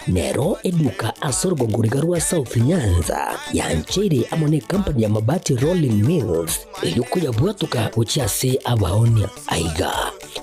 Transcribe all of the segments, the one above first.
Nero eduka ase orogongo riga rwa South Nyanza yancheire amo necompany ya Mabati Rolling Mills erio koyabwatoka gochia ase abaonia. Aiga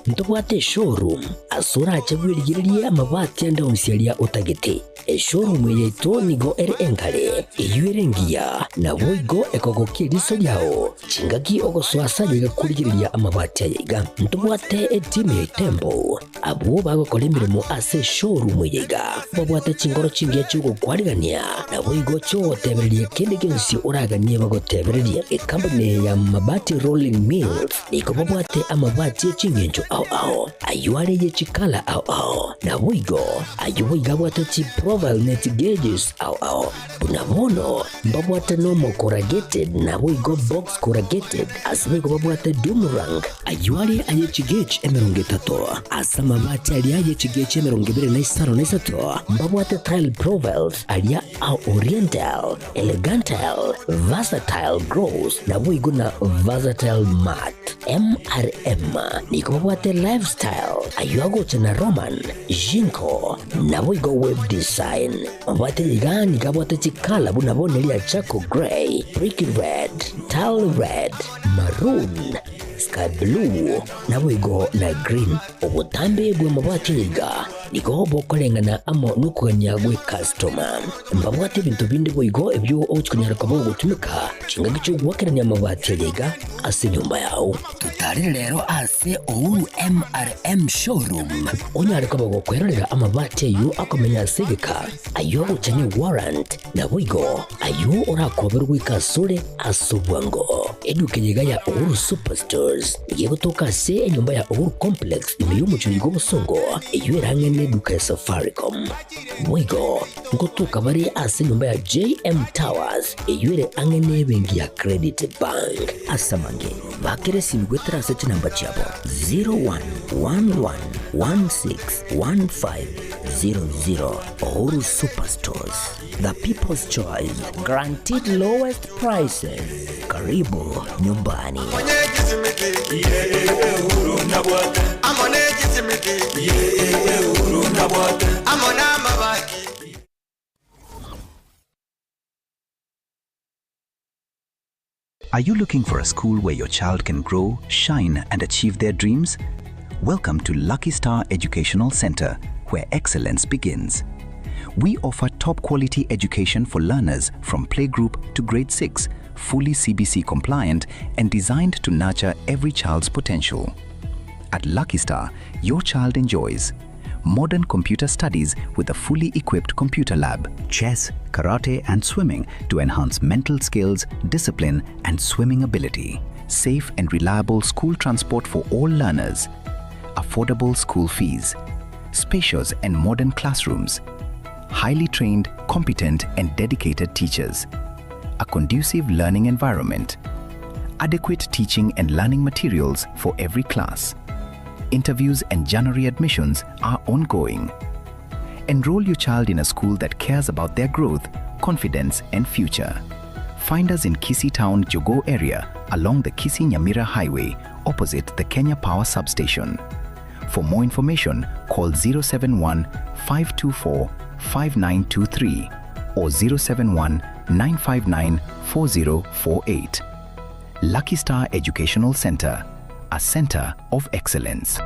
ntobwate eshowroom ase orache bwerigererie amabati ande onsi aria otagete. Eshowroom eye yaito nigo ere enkare, eyio ere engiya, naboigo ekogokia eriso riao chingaki ogosoa ase ayaiga korigereria amabati ayaiga. Ntobwate etimu ya Itembo Abwo bagokora emeremo ase eshowroom eye iga babwate chinkoro chingiya chi'ogokwarigania, naboigo chi'ogotebereria kende gionsi oraganie bagotebererie. Ekampuni eye ya Mabati Rolling Mills nigo babwate amabati e ching'encho ao ao, ayio are ye chikala ao ao, naboigo ayio boigo abwate chiprofile ne chigauges ao ao. Buna bono mbabwate nomo corrugated naboigo box corrugated, ase boigo babwate doom rank, ayio are aye chigauge 30, ase amabati aria aye chigauge 23, mbabwate tile profiles aria a oriental, elegantile, versatile gloss naboigo na versatile matte. MRM nigo babwate lifestyle, ayio agocha na Roman, Jinko, naboigo web design. Mabwate iga nigo abwate chikala buna bono eria charcoal grey, brick red, tile red, maroon, sky blue, naboigo na green. Obotambe bw'amabwate iga nigo bokoreng'ana amo nokogania gw'ecustoma. Mbabwate ebinto binde boigo ebio ogochi konyara koba ogotumeka chingaki chi'ogoakerania amabati aya iga ase enyomba yao. Totarere rero ase Uhuru MRM Showroom onyare koba gokwerorera amabati ayio akomenya ase egeka, ayio agocha ne warrant, naboigo ayio orakoberwe goika asore ase obwango. Eduka eye iga ya Uhuru Superstores nigo egotoka ase enyomba ya Uhuru Complex ime y'omochie oiga obosongo, eyio ere ang'e neduka ya Safaricom. Boigo ngotoka bare ase enyomba ya JM Towers eyio ere ang'e nebenki ya Credit Bank. Ase amange, bakera esimi goetera ase chinamba chiabo 0111161500. Uhuru Superstores, the people's choice, guaranteed lowest prices. Karibu nyumbani. Are you looking for a school where your child can grow, shine, and achieve their dreams? Welcome to Lucky Star Educational Center, where excellence begins. We offer top quality education for learners from playgroup to grade 6, fully CBC compliant and designed to nurture every child's potential. At Lucky Star, your child enjoys modern computer studies with a fully equipped computer lab, chess, karate, and swimming to enhance mental skills, discipline, and swimming ability, safe and reliable school transport for all learners, affordable school fees, spacious and modern classrooms, highly trained, competent, and dedicated teachers, a conducive learning environment, adequate teaching and learning materials for every class. Interviews and January admissions are ongoing. Enroll your child in a school that cares about their growth, confidence, and future. Find us in Kisii Town, Jogo area along the Kisii Nyamira Highway, opposite the Kenya Power Substation. For more information, call 071 524 5923 or 071 959 4048. Lucky Star Educational Center, a center of excellence.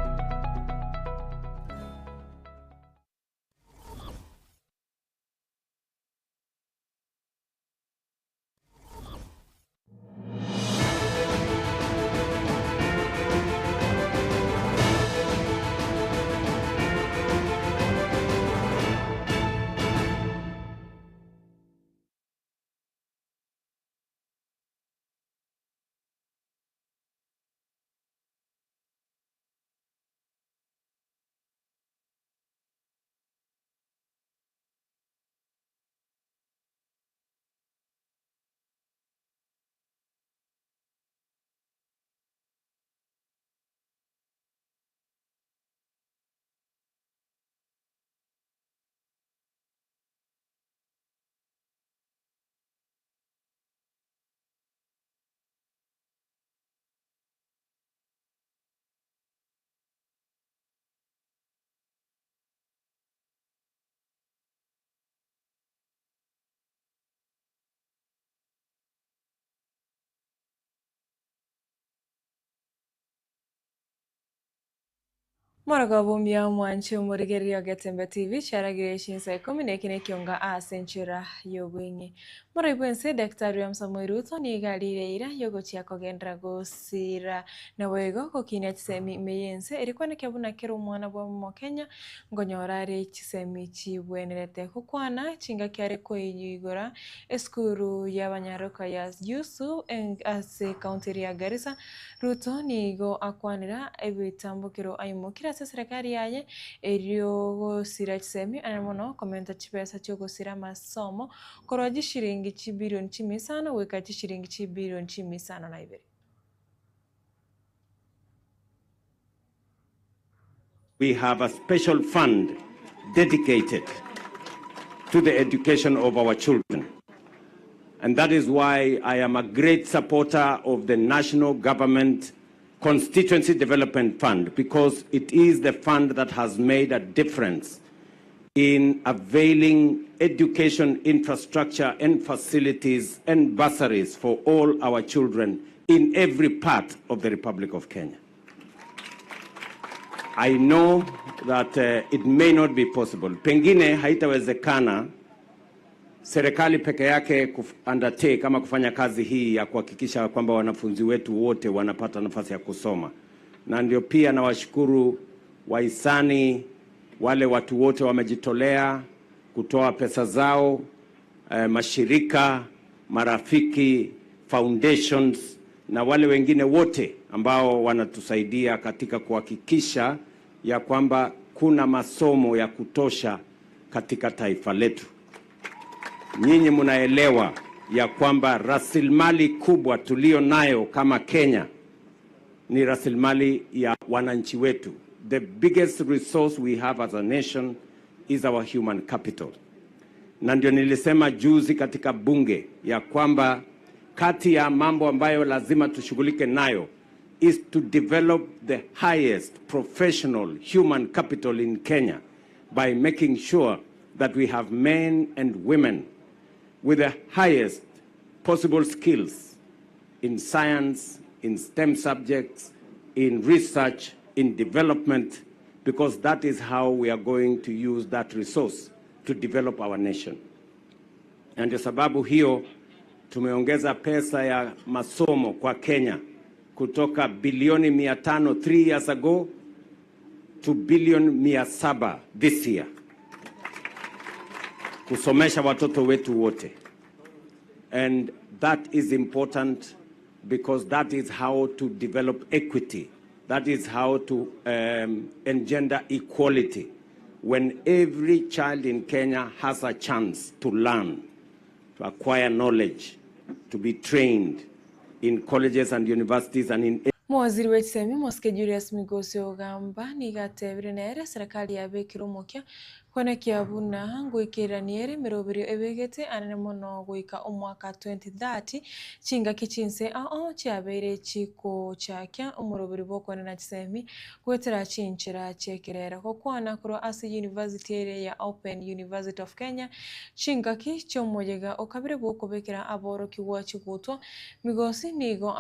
Morogooba omuya omwanche omorigereria o Getembe TV chiaragire chinsa ikomi na eke nekionga ase enchera y'obweng'e. Morai bwense Daktari William Samoei Ruto nigo arire eira yogochia kogenderera gosira naboigo gokinia chisemi ime y'ense erio kwenekia buna kera omwana bwa omokenya nkonyora are chisemi chibwenerete gokwana chingaki are koigora esukuru y'abanyaroka ya Yusu ase ekaunti eria ya Garissa Ruto nigo akwanera ebitambokero aimokire ase eserekari yaye erio gosira chisemi ane mono komenta chibesa chi'ogosira amasomo korwa chishiringi chibilioni chimia isano goika chishiringi chibilioni chimia isano na ibere. We have a special fund dedicated to the education of our children. And that is why I am a great supporter of the National Government Constituency Development Fund, because it is the fund that has made a difference in availing education infrastructure and facilities and bursaries for all our children in every part of the Republic of Kenya. I know that it may not be possible. Pengine haitawezekana serikali peke yake undertake kama kufanya kazi hii ya kuhakikisha kwamba wanafunzi wetu wote wanapata nafasi ya kusoma, na ndio pia nawashukuru wahisani, wale watu wote wamejitolea kutoa pesa zao, mashirika, marafiki, foundations na wale wengine wote ambao wanatusaidia katika kuhakikisha ya kwamba kuna masomo ya kutosha katika taifa letu. Nyinyi mnaelewa ya kwamba rasilimali kubwa tulio nayo kama Kenya ni rasilimali ya wananchi wetu. The biggest resource we have as a nation is our human capital. Na ndio nilisema juzi katika bunge ya kwamba kati ya mambo ambayo lazima tushughulike nayo is to develop the highest professional human capital in Kenya by making sure that we have men and women with the highest possible skills in science, in STEM subjects, in research, in development, because that is how we are going to use that resource to develop our nation. Na ndio sababu hiyo tumeongeza pesa ya masomo kwa Kenya kutoka bilioni 500 3 years ago to bilioni 700 this year, kusomesha watoto wetu wote. And that is important because that is how to develop equity. That is how to engender equality. When every child in Kenya has a chance to learn, to acquire knowledge, to be trained in colleges and universities and in Mowaziri bwe chisemi Mosike Julius Migosi ogamba nigo atebire nere serikali yabekire omokia kwenekia buna ngoikererania ere emeroberio ebegete anene mono goika omwaka 2030 chingaki chinse ao chiabeire chikochakia omoroberi bw'okoenana chisemi goetera chinchera chiekerero gokwana korwa ase university ere ya Open University of Kenya chingaki chiomoyega okabere bwokobekera aborokigwa chigutwa Migosi nigo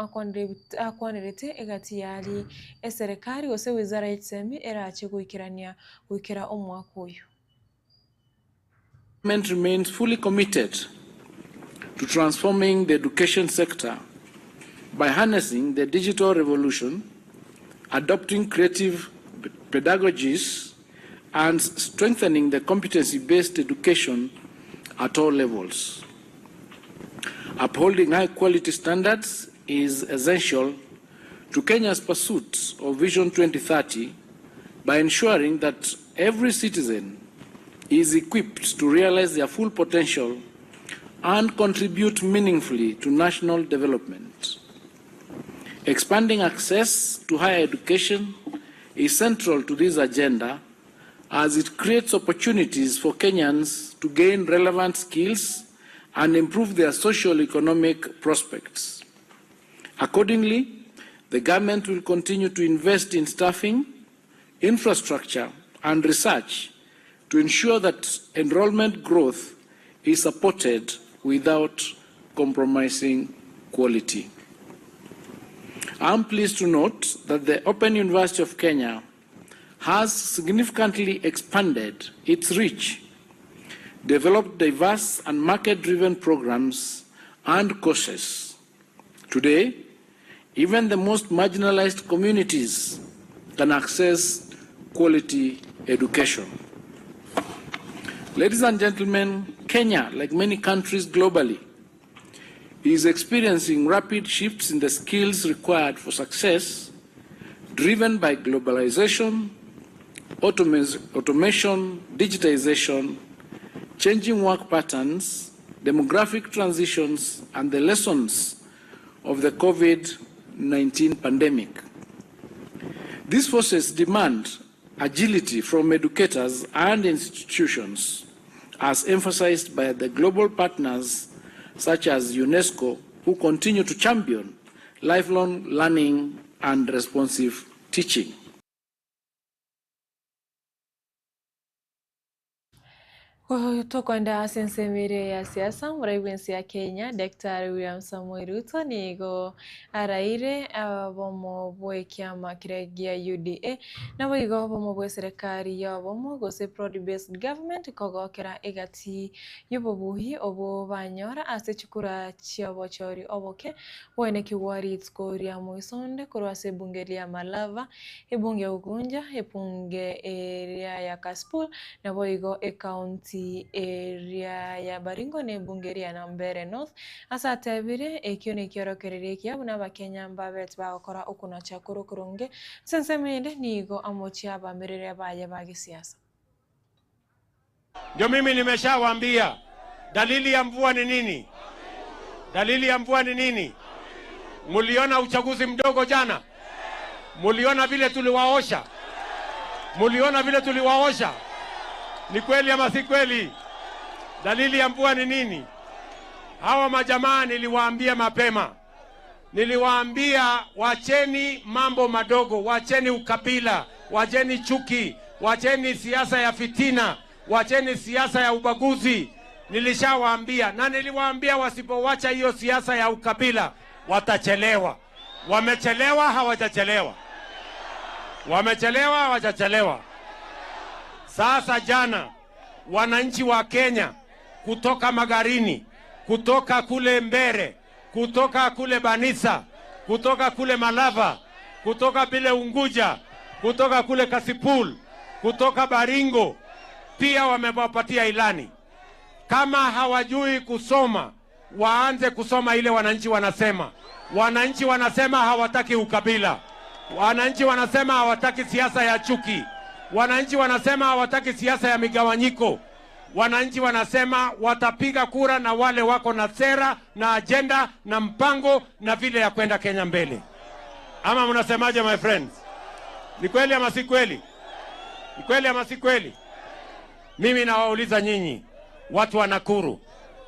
akwanerete egati yari eserekari gose wizara ya chisemi erache goikerania goikera omwaka oyo. Government remains fully committed to transforming the education sector by harnessing the digital revolution, adopting creative pedagogies, and strengthening the competency-based education at all levels. Upholding high-quality standards is essential to Kenya's pursuit of Vision 2030 by ensuring that every citizen is equipped to realize their full potential and contribute meaningfully to national development. Expanding access to higher education is central to this agenda as it creates opportunities for Kenyans to gain relevant skills and improve their socio-economic prospects. Accordingly, the government will continue to invest in staffing, infrastructure, and research to ensure that enrollment growth is supported without compromising quality. I am pleased to note that the Open University of Kenya has significantly expanded its reach, developed diverse and market-driven programs and courses. Today, even the most marginalized communities can access quality education. Ladies and gentlemen, Kenya, like many countries globally, is experiencing rapid shifts in the skills required for success, driven by globalization, automation, digitization, changing work patterns, demographic transitions, and the lessons of the COVID-19 pandemic. These forces demand agility from educators and institutions, as emphasized by the global partners such as UNESCO, who continue to champion lifelong learning and responsive teaching. Tokoenda ase ensemo ere ya siasa, omorai bw'ense ya Kenya, Daktari William Samoei Ruto nigo araire obomo bw'ekiama keria gia UDA naboigo obomo bw'eserekari y'obomo gose Broad Based Government kogokera egati y'obobuhi obwo banyora ase chikura chi'obochori oboke bwenekigwa rituko ria moisonde korwa ase ebunge ria Malava, ebunge ya Ugunja, ebunge eria ya Kasipul naboigo ecounty eria ya Baringo na ebunge eria ya Nambere North. Ase atebire ekio nekiorokererio ekiya buna abakenya mbabete bagokora okonacha korwa okoronge ase ensemo ende nigo amochie abamerere baye ba gesiasa. Ndio mimi nimeshawaambia dalili ya mvua ni nini? Dalili ya mvua ni nini? Muliona uchaguzi mdogo jana? Muliona vile tuliwaosha? Muliona vile tuliwaosha? Ni kweli ama si kweli? Dalili ya mvua ni nini? Hawa majamaa niliwaambia mapema, niliwaambia wacheni mambo madogo, wacheni ukabila, wacheni chuki, wacheni siasa ya fitina, wacheni siasa ya ubaguzi. Nilishawaambia na niliwaambia wasipowacha hiyo siasa ya ukabila watachelewa. Wamechelewa, hawajachelewa? Wamechelewa, hawajachelewa? Sasa jana wananchi wa Kenya kutoka Magarini, kutoka kule Mbere, kutoka kule Banisa, kutoka kule Malava, kutoka bile Unguja, kutoka kule Kasipul, kutoka Baringo, pia wamewapatia ilani. Kama hawajui kusoma, waanze kusoma ile wananchi wanasema. Wananchi wanasema hawataki ukabila, wananchi wanasema hawataki siasa ya chuki, wananchi wanasema hawataki siasa ya migawanyiko. Wananchi wanasema watapiga kura na wale wako na sera na ajenda na mpango na vile ya kwenda Kenya mbele. Ama mnasemaje, my friends? Ni kweli ama si kweli? Ni kweli ama si kweli? Mimi nawauliza nyinyi watu wa Nakuru,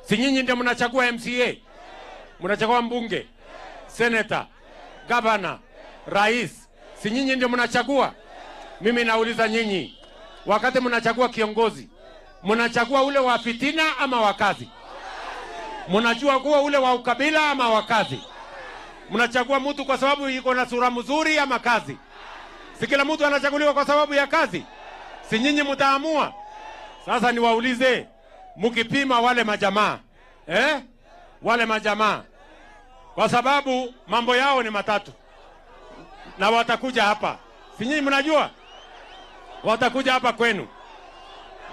si nyinyi ndio mnachagua MCA, mnachagua mbunge, seneta, gavana, rais, si nyinyi ndio mnachagua? Mimi nauliza nyinyi, wakati mnachagua kiongozi, mnachagua ule wa fitina ama wa kazi? Mnachagua kuwa ule wa ukabila ama wa kazi? Mnachagua mtu kwa sababu yuko na sura mzuri ama kazi? Si kila mtu anachaguliwa kwa sababu ya kazi? Si nyinyi mtaamua? Sasa niwaulize, mkipima wale majamaa eh? Wale majamaa, kwa sababu mambo yao ni matatu na watakuja hapa, si nyinyi mnajua watakuja hapa kwenu,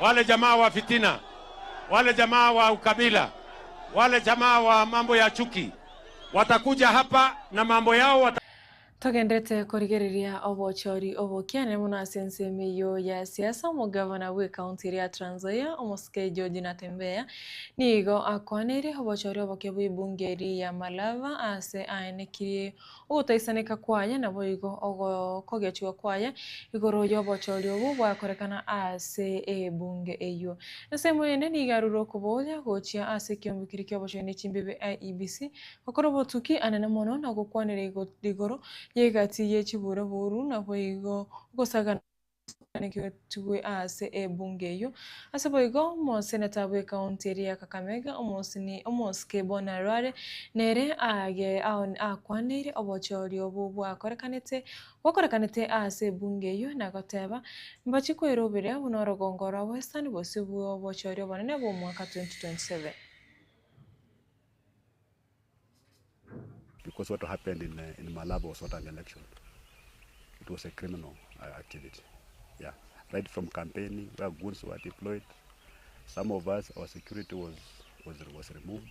wale jamaa wa fitina, wale jamaa wa ukabila, wale jamaa wa mambo ya chuki, watakuja hapa na mambo yao wata Togendete korigereria obochori obokiane mono ase ensemo eywo ya siasa omogavana bwa ekaunti eria ya Trans Nzoia omosike George Natembeya nigo akwaneire obochori oboke bwa ebunge eri ya Malava ase aenekirie ogotaisaneka kwaye naboigo ogokogechiwa kwaye igoro ya obochori obwo bwakorekana ase ebunge eywo. Ensemo ende nigo arure okoboria gochia ase ekiombe keria kia obochori na chimbibe IEBC gokora obotuki anene mono na gokwanera igoro yegati ye chiburaboru naboigo ogosagana. Neketigwe ase ebunge eyio. Ase boigo, omoseneta bw'ekaunti eria ya Kakamega, omosini omosike Bona Rware, nere age akwaneire obochori obwo bwakorekanete bwakorekanete ase ebunge eyio na goteba mbachie kweroberia buna orogongo rwa Western bosio bw'obochori obonene bw'omwaka 2027. Because what happened in, in Malaba was not an election. It was a criminal activity. Yeah. Right from campaigning, where goons were deployed. Some of us, our security was, was, was removed.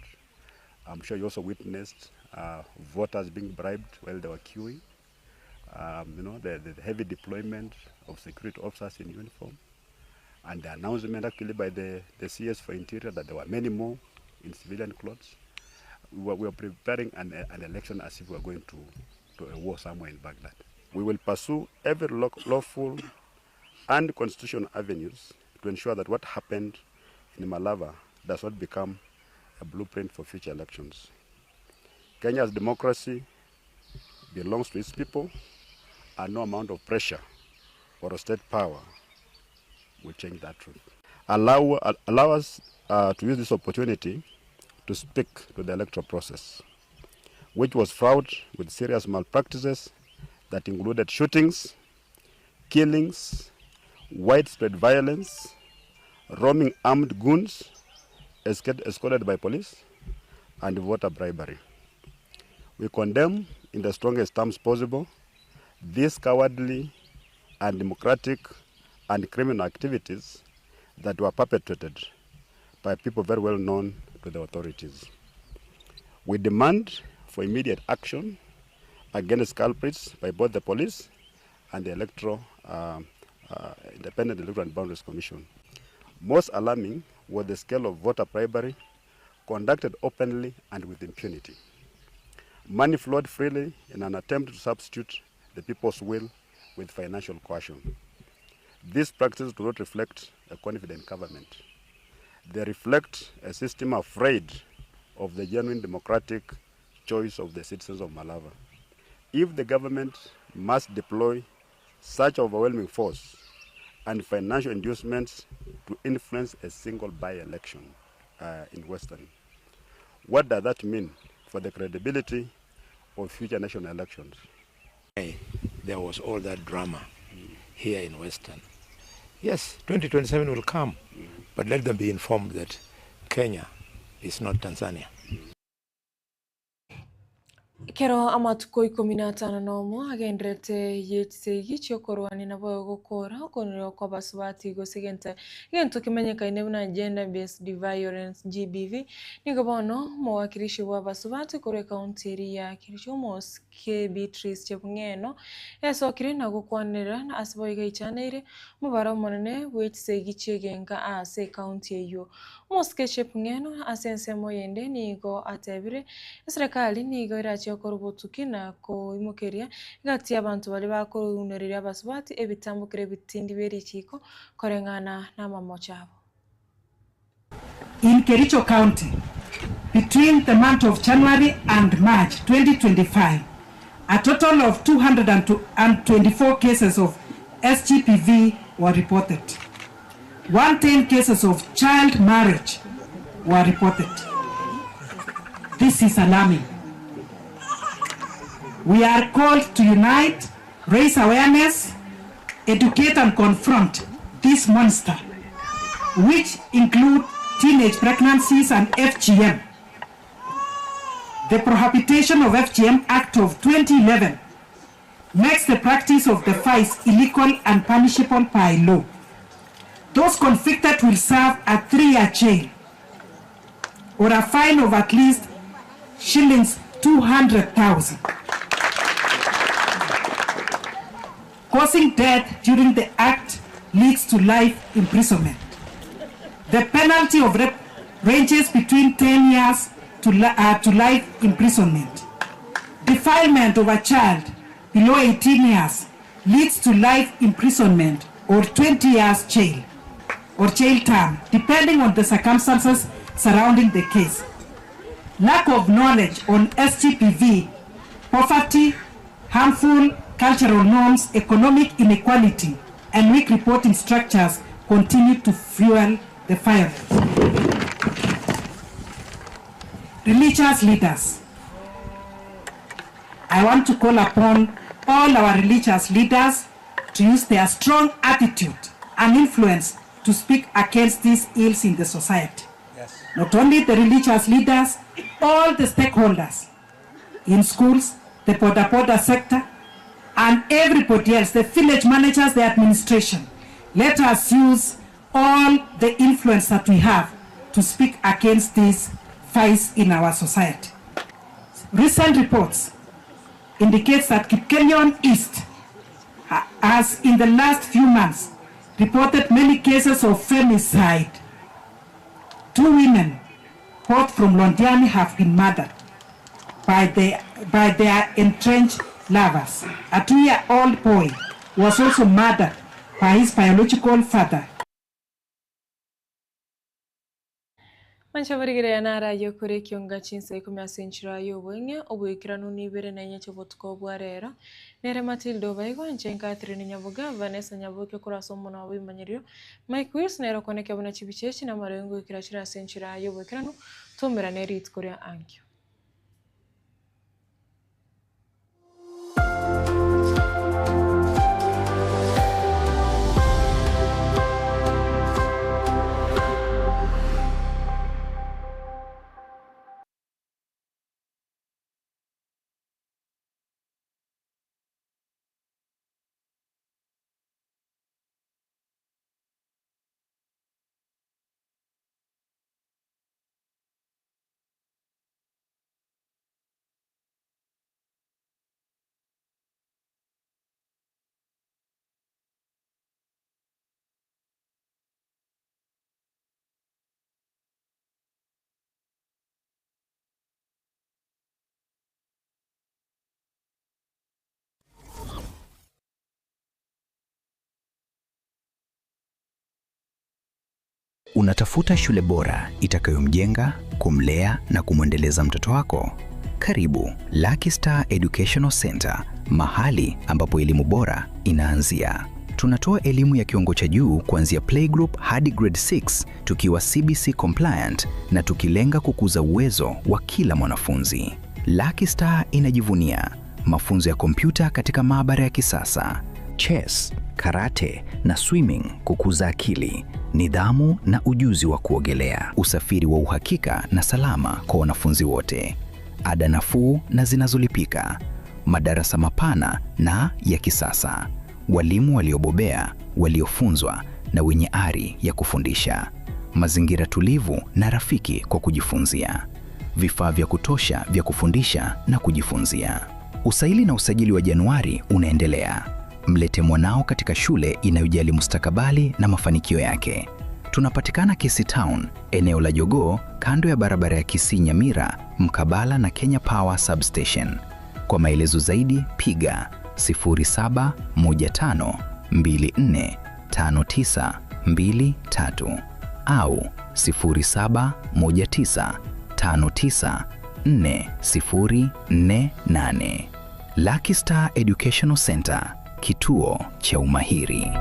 I'm sure you also witnessed uh, voters being bribed while they were queuing. Um, you know, the, the heavy deployment of security officers in uniform. And the announcement actually by the, the CS for Interior that there were many more in civilian clothes. We were, we were preparing an, an election as if we were going to, to a war somewhere in Baghdad. We will pursue every lawful and constitutional avenues to ensure that what happened in Malava does not become a blueprint for future elections. Kenya's democracy belongs to its people, and no amount of pressure or state power will change that truth. Allow, allow us to use this opportunity to speak to the electoral process, which was fraught with serious malpractices that included shootings, killings, widespread violence, roaming armed goons escorted by police, and voter bribery. We condemn in the strongest terms possible these cowardly, undemocratic, and criminal activities that were perpetrated by people very well known to the authorities. We demand for immediate action against culprits by both the police and the Electoral, Independent Electoral and Boundaries Commission. Most alarming was the scale of voter bribery conducted openly and with impunity. Money flowed freely in an attempt to substitute the people's will with financial coercion. These practices do not reflect a confident government. They reflect a system afraid of the genuine democratic choice of the citizens of Malava. If the government must deploy such overwhelming force and financial inducements to influence a single by-election in Western, what does that mean for the credibility of future national elections? There was all that drama here in Western. Yes, 2027 will come, but let them be informed that Kenya is not Tanzania. Ekero amatuko ikomi na atano nomo agenderete ye chisegi chi'okorwania nabo gokora okonerwa kw'abasubati gose egento egento kemenyekaine buna Gender Based Violence, GBV, nigo bono omowakilishi bw'abasubati korwa ekaunti eria ya Kericho Omosike Beatrice Chepng'eno esokire na gokwanera ase boigo aichaneire omobaro omonene bwe chisegi chi'egenka ase ekaunti eyio. Omosike Chepng'eno ase ensemo eyende nigo atebire, Eserekari nigo erachie gokora obotuki na koimokeria egati y'abanto baria bakorunereria abasubati ebitambokero ebitindi bie richiiko koreng'ana namamocho abo. In Kericho County, between the month of January and March 2025, a total of 224 cases of SGPV were reported. 110 cases of child marriage were reported. This is alarming. We are called to unite, raise awareness, educate and confront this monster, which include teenage pregnancies and FGM. The Prohibition of FGM Act of 2011 makes the practice of the vice illegal and punishable by law. Those convicted will serve a 3-year jail or a fine of at least shillings 200,000. Causing death during the act leads to life imprisonment. The penalty of rape ranges between 10 years to life imprisonment. Defilement of a child below 18 years leads to life imprisonment or 20 years jail or jail term, depending on the circumstances surrounding the case. Lack of knowledge on SGPV, poverty, harmful cultural norms, economic inequality, and weak reporting structures continue to fuel the violence. Religious leaders. I want to call upon all our religious leaders to use their strong attitude and influence to speak against these ills in the society. Yes. Not only the religious leaders, all the stakeholders in schools, the border border sector, and everybody else, the village managers, the administration. Let us use all the influence that we have to speak against this vice in our society. Recent reports indicates that Kipkelion East has in the last few months reported many cases of femicide. Two women, both from Londiani, have been murdered by, the, by their entrenched lovers. A two-year-old boy was also murdered by his biological father. Mancha barigereria naraye okore ekionga chinsa ikomi ase enchera ya obweng'e, oboikeranu nibere na inye chi'obotuko bwa rero. Nere Matilda Obaigo, inche Catherine Nyaboga, Vanessa Nyaboke korwa ase omonwa bw'ebimanyerio, Mike Wills nere okonekia buna chibicha echi namariogi ngoikera chire ase enchera ya oboikeranu, twaumerane rituko ria ankio. Unatafuta shule bora itakayomjenga, kumlea na kumwendeleza mtoto wako? Karibu Lucky Star Educational Center, mahali ambapo elimu bora inaanzia. Tunatoa elimu ya kiwango cha juu kuanzia playgroup hadi grade 6 tukiwa CBC compliant na tukilenga kukuza uwezo wa kila mwanafunzi. Lucky Star inajivunia mafunzo ya kompyuta katika maabara ya kisasa, chess, karate na swimming kukuza akili, nidhamu na ujuzi wa kuogelea, usafiri wa uhakika na salama kwa wanafunzi wote, ada nafuu na zinazolipika, madarasa mapana na ya kisasa, walimu waliobobea, waliofunzwa na wenye ari ya kufundisha, mazingira tulivu na rafiki kwa kujifunzia, vifaa vya kutosha vya kufundisha na kujifunzia. Usaili na usajili wa Januari unaendelea. Mlete mwanao katika shule inayojali mustakabali na mafanikio yake. Tunapatikana Kisii Town, eneo la Jogoo, kando ya barabara ya Kisii Nyamira, mkabala na Kenya Power Substation. Kwa maelezo zaidi piga 0715245923 au 0719594048. Lucky Star Educational Center, kituo cha umahiri.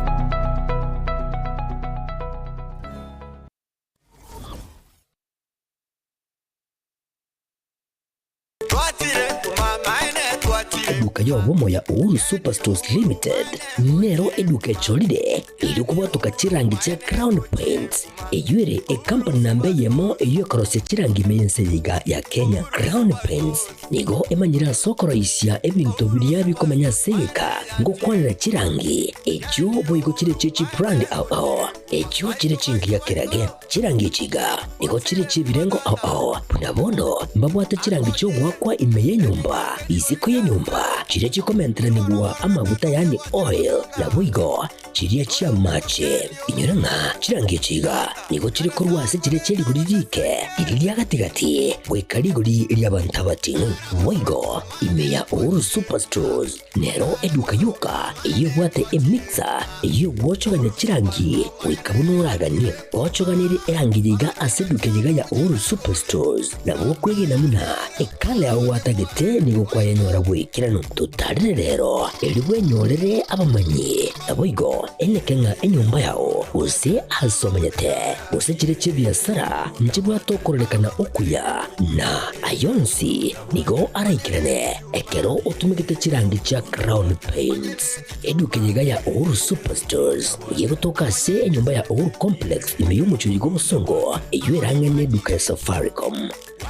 Eduka y'obomo ya Uhuru Superstores Limited nero eduka echolire eri kobwatoka chirangi chia Crown Paints eywo ere ekampani namba eyemo eywo ekorosia chirangi ime y'ense eyeiga ya Kenya. Crown Paints nigo emanyire ase okoroisia ebinto biria bikomenya ase egeka ngokwanera chirangi echio boigo chire chie chibrand ao ao echio chire chingiya kerage chirangi echiga nigo chire chiebirengo ao ao buna bono mbabwate chirangi chiogwakwa ime y'enyomba isiko y'enyomba chiria chikomenteranigwa amaguta yani oil naboigo chiria chiamache inyora ng'a chirangi echiga nigo chire korwa ase chiria chia rigori rike riri ria gatigati goika rigori ria abanto abating'u boigo ime ya Uhuru Superstores nero eduka yoka eywo ebwate emixer eywo egwochogania chirangi goika buna oraganie gochoganere erangi yiga ase eduka yiga ya Uhuru Superstores nabo okwegena buna ekala yago gwatagete nigo kwayenyora bwaikeranu totarire rero eri bwenyorere abamanyi naboigo Boigo eneke ng'a enyomba yao, gose aase omenyete, gose chire chi'ebiasara nchibwate okororekana okuya, na ay'onsi nigo araikerane ekero otumegete chirangi chia Crown Paints. Eduka eye iga ya Uhuru Superstores nigo egotoka ase enyomba ya Uhuru Complex ime y'omochie oyo bw'obosongo, eyio erang'e neduka ya Safaricom.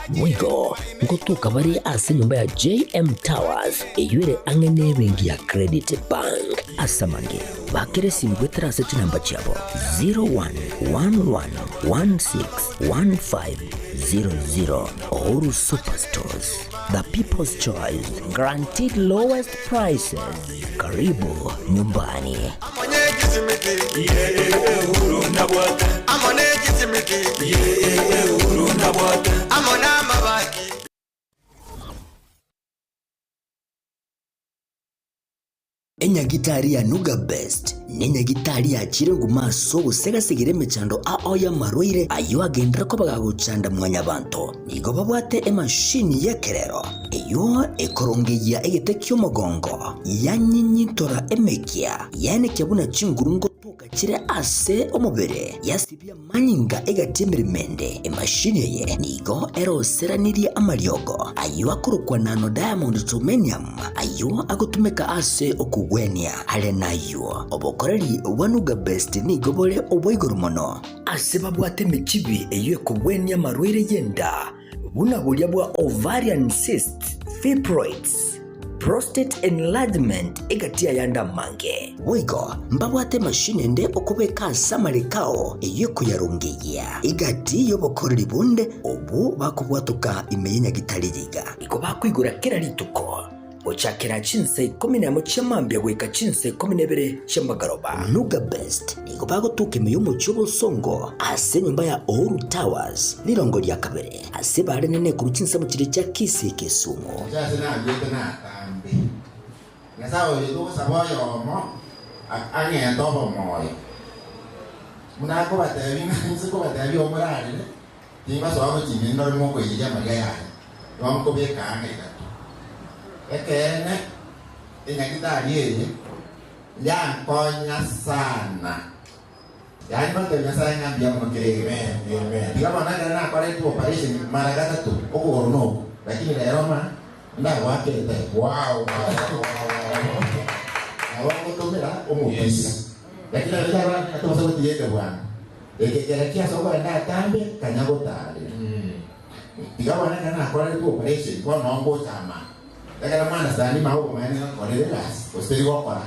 Boigo ngotoka bare ase enyomba ya JM Towers eyio ere ang'e nebenki ya Credit Bank. Ase amange, bakera esimi goetera ase chinamba chiabo 0111161500. Uhuru Superstores, the people's choice, guaranteed lowest prices. Karibu nyumbani. Enyagitari ya Nuga Best nenyagitari yachire nguma ase ogosegasegera emechando ao y'amarwaire ayio agenderere koba gagochanda mwanyabanto. Nigo babwate emashini y'ekerero eyio ekorongeyia egete ki'omogongo, yanyinyintora emekia, yaenekia buna chinguru ngotoka chire ase omobere, yasibia amanyinga egati y'emeremo ende. Emashini eye nigo eroseranirie amariogo ayio akorokwa nano diamond germanium ayio agotumeka ase okogwenia. Are nayio, obokoreri bwa Nuga Best nigo bore obwa igoro mono. Ase babwate emechibi eyio ekogwenia amarwaire y'enda, buna boria bwa ovarian cysts, fibroids, prostate enlargement egati y'ayande amange. Boigo mbabwate emashini ende okobeka ase amareko ao eyio ekoyarongeyia egati y'obokoreri bonde obwo bakobwatoka ime y'enyagitari yiga. Igo bakoigora kera rituko. Gochakera chinsa ikomi nemo chia mambia goika chinsa ikomi na ibere chia magoroba. Nuga Best nigo bagotoka ime y'omochie obosongo ase enyomba ya Uhuru Towers, rirongo ria kabere, ase bare nene korwa chinsemo chiria chia Kisii Kisumu. Inche ase naruete natambe. Nyasae oyo togosaba oyomo ang'ente obomoyo. Buna akobatebia ng'a inse kobatebia omorarere, Tingosoa gochia ime ndore mokoiyeria amariga yaye, igo nkobeka ang'e igato. Ekeene, enyagitari eye yankonya sana. Yaani ngotebia Nyasae ng'a mbuya mono kera egento. Tiga bono ekero nakoretwe operation mara gatato, okogoro noko, lakini rero ma ndagoakete. Wow! Nabo ngotomera omopira. Lakini abwo ekero tobasa gotiga ekebwango. Eke kera kiase okogenda atambe, kanya gotaarera. Tiga bono ekero nakoreretwe operation, bono noo ngocha amana. Ekero mwana sani mao obomaene ngakorire egasi, gose teri gokora.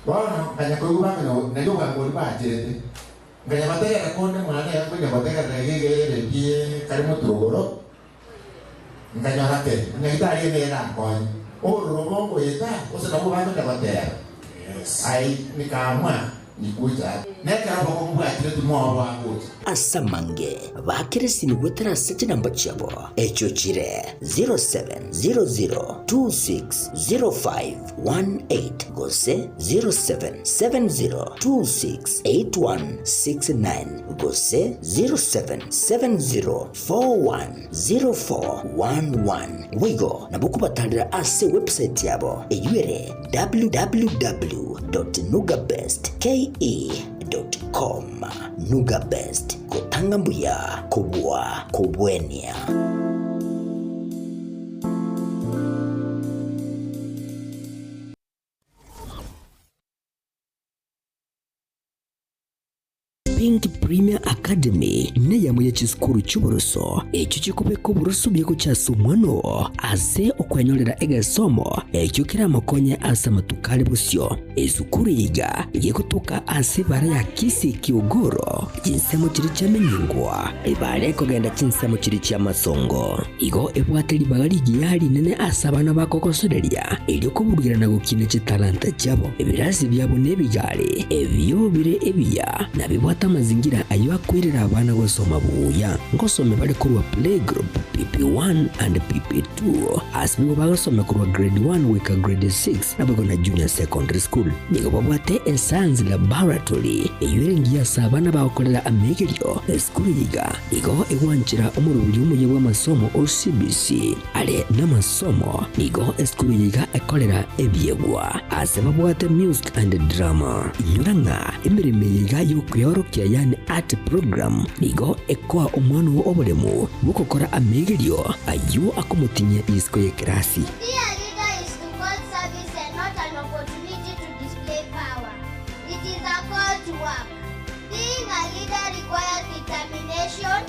Bono nkanya koigwa bang'ina nario obwango boria bacherete. Nkanya gotegerera konde mwane iga nkonya gotegerera iga iga eredio kare moturogoro, nkanyora ke, nyagitari eye nigo erankonye. Obororo obo nkoeta, gose nabwo bagocha goteba, Ai, nikaamua nikuche aa. Nekero obokong'u bwachire timoboa gocha. Ase amange bakera esimi goetera ase chinamba chiabo, echio chire 0700260518 gose 0770268169 gose 0770410411. Boigo nabo okobatarera ase ewebsite yabo eyio ere www.nugabestke.com. Nugabest, gotanga mbuya kobua kobwenia. Pink Premier Academy neyamo ye chisukuru chi'oboroso echio chikobeka oboroso buya gochia ase omwana oo ase okwenyorera egesomo ekio keramokonye ase amatuko are bosio. Esukuru eye iga gegotoka ase ebara ya Kisii Kiogoro, chinsemo chiria chiamenyingwa, ebara ekogenda chinsemo chiria chi'amasongo. Igo ebwate ribaga rigiya rinene ase abana bakogosoreria, erio koburugera na gokina chitalanta chiabo. Ebirasi biabo nebigari, ebio bire ebiya, na bibwate amazingira ayio akoira. Ekoirera abana gosoma buya. Ngosome bare korwa playgroup, PP1 and PP2, ase nigo bagosoma korwa grade 1 goika grade 6 naboigo na junior secondary school. Nigo babwate escience laboratory eyio ere engiya ase abana bagokorera amegerio. Esukuru eye iga nigo egwanchera omoroberi omuya bw'amasomo o CBC are namasomo. Nigo esukuru eye iga ekorera ebiegwa ase babwate music and drama. Inyora ng'a emeremo eye iga y'okweorokia yaani art program nigo ekoa omwana oo oboremu bw'ogokora amegerio ayio akomotinyia isiko y'ekerasi. To be a leader is to call service and not an opportunity to display power. It is a call to work. Being a leader requires determination,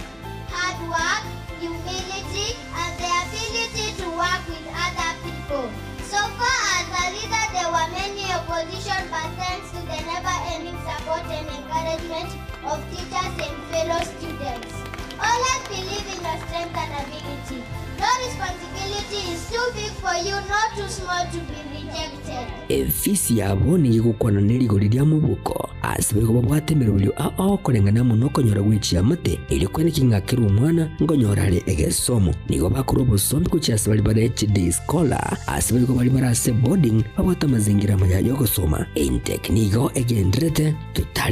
hard work, humility, and the ability to work with other people. So far as a leader, there were many opposition, but thanks to the never-ending support and encouragement of teachers and fellow students. Always believe in your strength and ability. No responsibility is too big for you, nor too small to be rejected. Efisi yabo nigo egokwana ne rigori ria mobuko, ase boigo babwate emeroberio ao ao koreng'ana amo nokonyora gwe chiamate, erio kweneki ng'a kera omwana nkonyora are egesomo. Nigo bakorwa obosombi gochia ase baria bare chiday scholar, ase boigo baria bare ase boarding babwate amazingira amaya y'ogosoma. Intake nigo egendererete totari.